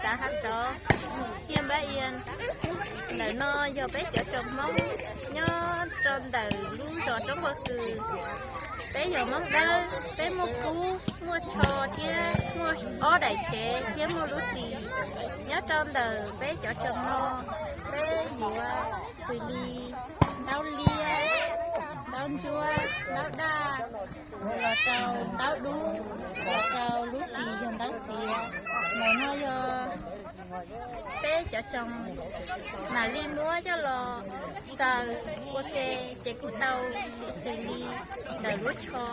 Tav Hav Tsov, Tiaj Npab Ia. Ntawm no yog peb cov tsoom Hmoob nyob rau ntawm lub zos Roob Paj Kws. Peb yog Hmoob Dawb, peb muaj kub, muaj tsho thiab muaj ob daim sev thiab muaj lub ris. Nyob rau ntawm peb cov tsoom no, peb yuav xws li ntaub liab, ntaub ntsuab, ntaub daj, los rau ntaub dub, los rau lub ris yog ntaub txiav. Ntawm no yog peb cov tsoom mam li muab coj los xaws ua ke, ces kuj tau xws li ntawm lub tsho,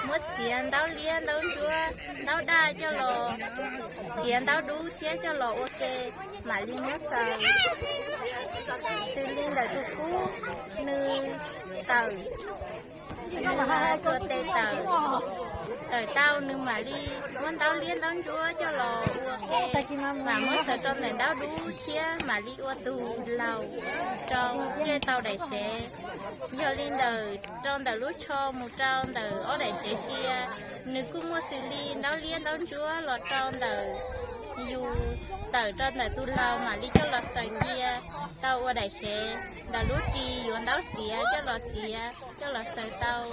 muab txiav ntaub liab, ntaub ntsuab, ntaub daj coj los, txiav ntaub dub thiab coj los ua ke, mam li muab xaws. Xws li ntawm tus kub, nws tawm, nws txua tes tawm, tawm tau nws mam li muab ntaub liab ntaub ntsuab coj los ua ke, mam muab xaws rau ntawm ntaub dub thiab mam li ua tus laus rau thiaj tau daim sev. Yog li ntawm rau ntawm lub tsho mus rau ntawm ob daim sev sia, nws kuj muaj xws li ntaub liab ntaub ntsuab los rau ntawm yus tawm rau ntawm tus laus mam li coj los xaws cia tau ua daim sev. Ntawm lub ris yuav ntaub txiav coj los txiav coj los xaws tau,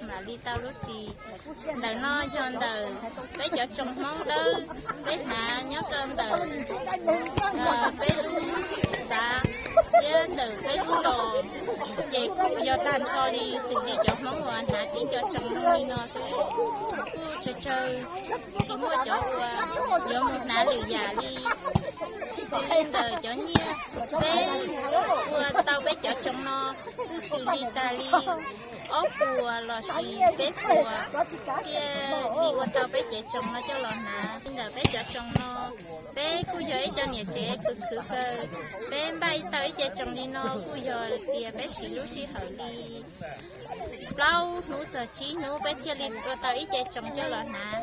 mam li tau lub ris. Ntawm no yog ntawm peb cov tsoom Hmoob Dawb, peb hnav nyob rau ntawm peb lub xav thiab ntawm peb lub zos, ces kuj yog tag nrho li xws li cov Hmoob uas hnav tib co tsoom zoo li no xwb, kuj tsawg tsawg, tsis muaj cov uas yuav mus hnav lwm yam li. Xws li ntawm cov nyiaj, peb ua tau peb cov tsoom no kuj xws li tas li ob puas los sis peb puas thiaj li ua tau peb cov tsoom no coj los hnav. Li ntawm peb cov tsoom no, peb kuj yog ib co niam tsev khwv khwv kawg. Peb npaj tau ib ce tsoom li no kuj yog tias peb siv lub sij hawm li plaub hnub txog tsib hnub peb thiaj li ua tau ib ce tsoom coj los hnav.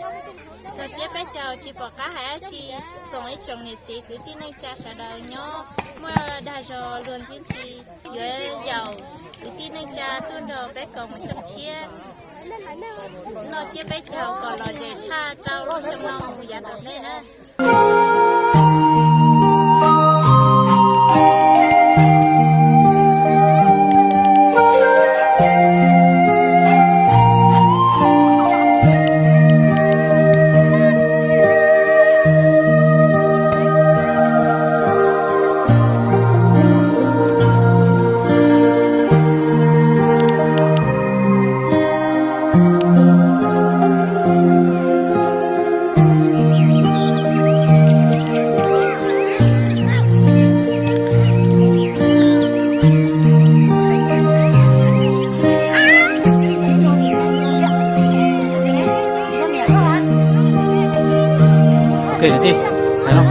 Txog thiab peb caug tsis pom qab hais dab tsi, tsoom ib tsoom niam txiv kwv tij neej tsa sawv daws nyob muaj dag zog luag ntxhi ntxhi, yuav yaum kwv tij neej tsa tuaj nrog peb koom xyoo tshiab, noj tsiab peb caug kom lom zem tshaj rau lub xyoo no mus yav tom ntej na. Ok, kwv tij, hais no.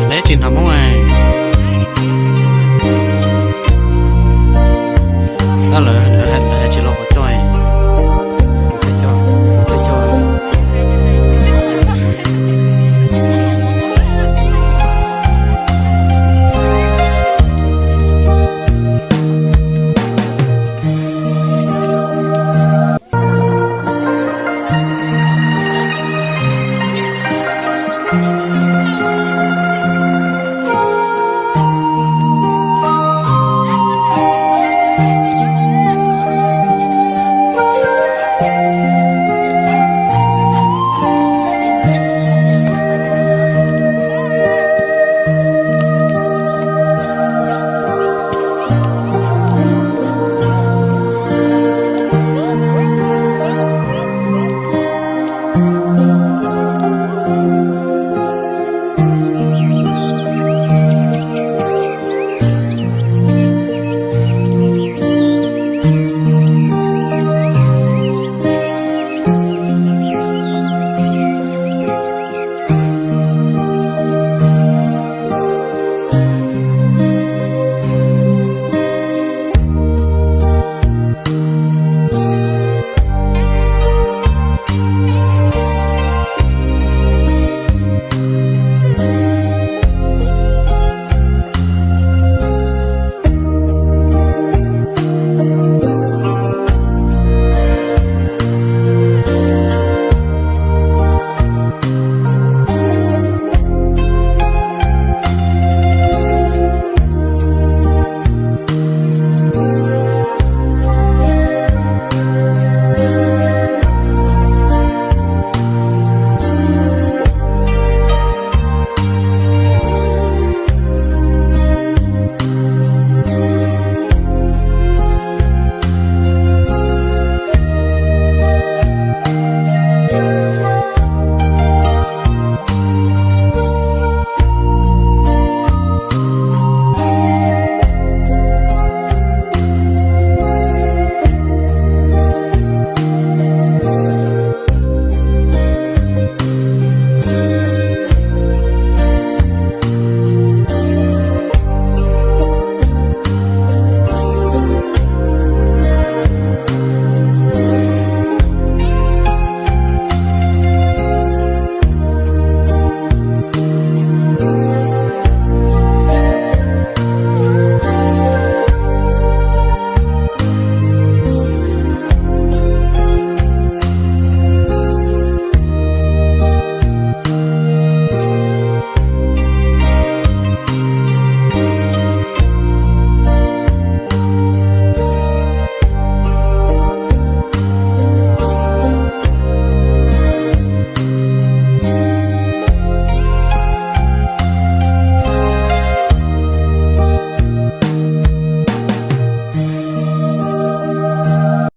Neb tsis hnov Hmoob